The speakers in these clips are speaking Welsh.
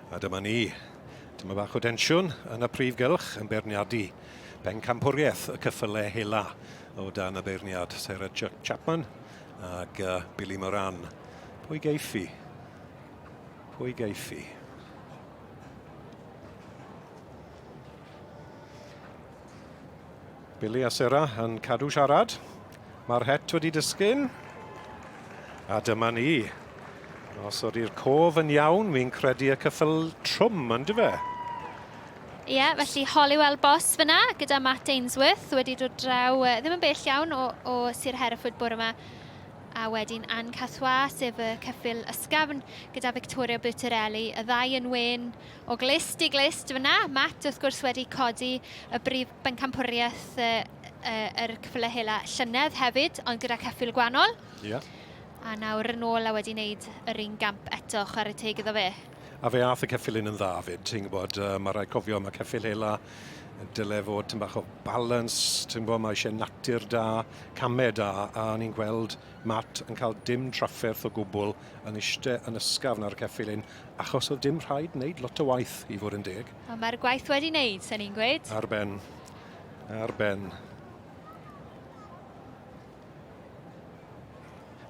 A dyma ni. Dyma bach o densiwn yn y prif gylch yn beirniadu bencampwriaeth y cyffyle hela o dan y beirniad Sarah Chapman ag uh, Billy Moran. Pwy geiff hi? Pwy geiff hi? Billy a Sarah yn cadw siarad. Mae'r het wedi disgyn. A dyma ni. Os ydy'r cof yn iawn, fi'n credu y cyffyl trwm, yn dyfe? Ie, yeah, felly Holywell Boss fyna gyda Matt Ainsworth wedi dod draw, ddim yn bell iawn o, o Sir Hereford bore yma. A wedyn Anne Cathois, sef y ceffyl ysgafn gyda Victoria Bertorelli, y ddau yn wen o glust i glust fyna. Matt, wrth gwrs, wedi codi y brif bencampwriaeth yr cyffyle hela llynedd hefyd, ond gyda ceffyl gwahanol. Ie. Yeah. A nawr yn ôl a wedi wneud yr un gamp eto, chwarae teg iddo fe. A fe ath y ceffyl un yn dda fyd, ti'n gwybod, uh, mae rhaid cofio, mae ceffyl hela dyle fod tyn bach o balance, ti'n gwybod, mae eisiau natur da, camau da, a ni'n gweld Matt yn cael dim trafferth o gwbl yn eiste yn ysgafn ar y ceffyl un, achos oedd dim rhaid wneud lot o waith i fod yn deg. Ond mae'r gwaith wedi wneud, sen i'n gweud. Ar ben. Ar ben.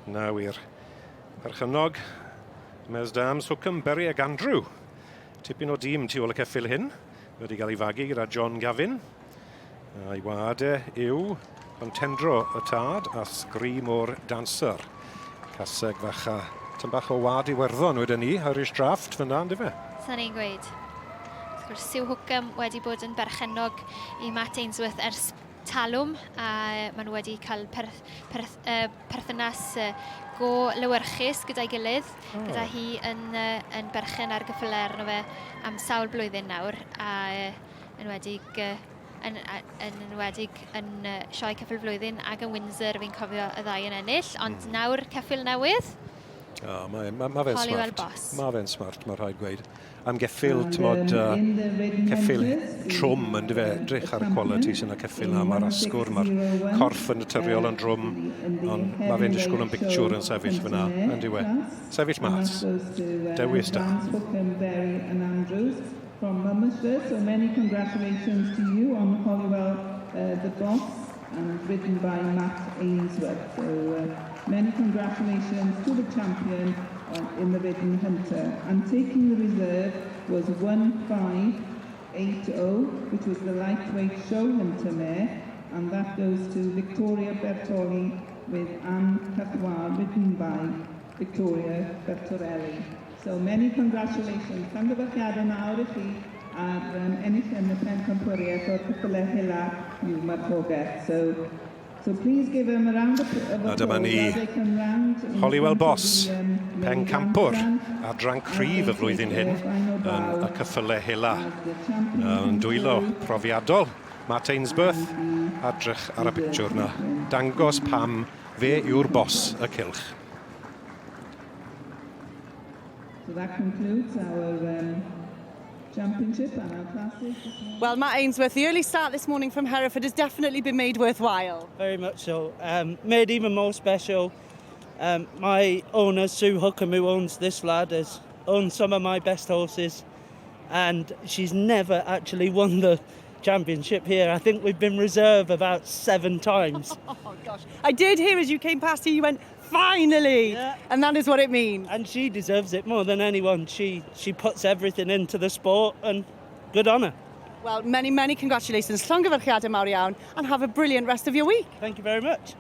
Na wir. Perchennog, Mes Dams, Hookham, Berry ag Andrew. Tipyn o dîm tu ôl y ceffyl hyn. Wedi cael ei fagu gyda John Gavin. A'i wad e yw Contendro y tad a Scream o'r Dancer. Caseg fach a tyn bach o wad Iwerddon wedyn ni, Irish Draft fyna, ynddo fe? Sa'n ni'n gweud. Wrth gwrs, Sue Hookham wedi bod yn berchennog i Matt Ainsworth ers talwm a maen nhw wedi cael per, per, uh, perthynas uh, go lewyrchus gyda'i gilydd, oh. gyda hi yn, uh, yn berchen ar gyffylau arno fe am sawl blwyddyn nawr, a uh, enwedig, uh, yn, yn enwedig yn uh, sioe ceffyl flwyddyn ac yn Windsor fi'n cofio y ddau yn ennill, ond mm. nawr ceffyl newydd. Oh, mae, ma, ma fe'n smart. Boss. Mae fe'n smart, mae rhaid gweud. Am geffyl, ti'n mod, uh, ceffyl trwm yn dyfe, edrych ar y quality sy'n y ceffyl na, mae'r asgwr, mae'r corff yn naturiol yn drwm, ond mae fe'n disgwyl yn bictiwr yn sefyll fyna, yn diwe. Sefyll mas. Dewis da. From Mummershire, so many congratulations to you on Holywell uh, the Boss and ridden by Matt Ainsworth. So uh, many congratulations to the champion in the Ridden Hunter. And taking the reserve was 1580, which was the lightweight show hunter mare, and that goes to Victoria Bertoli with Anne Cathois, ridden by Victoria Bertorelli. So many congratulations. Llongyfarchiadau mawr i chi ar um, ennill yn y pencampwriaeth o'r ceffylau hela yw marchogaeth. So, so please give them a round of A dyma ni Holywell Boss, pencampwr adran cryf y flwyddyn hyn yn y cyffyle hela. Yn dwylo profiadol, Matt Ainsworth, adrych ar y pictiwr na. Dangos pam fe yw'r bos y cylch. So that concludes our um, championship and our classes. Well, Matt Ainsworth, the early start this morning from Hereford has definitely been made worthwhile. Very much so. Made even more special. My owner, Sue Hookham, who owns this lad, has owned some of my best horses, and she's never actually won the championship here. I think we've been reserve about 7 times. Oh, gosh. I did hear as you came past here, you went, finally! Yeah. And that is what it means. And she deserves it more than anyone. She, she puts everything into the sport, and good on her. Well, many, many congratulations. Llongyfarchiadau mawr iawn, and have a brilliant rest of your week. Thank you very much.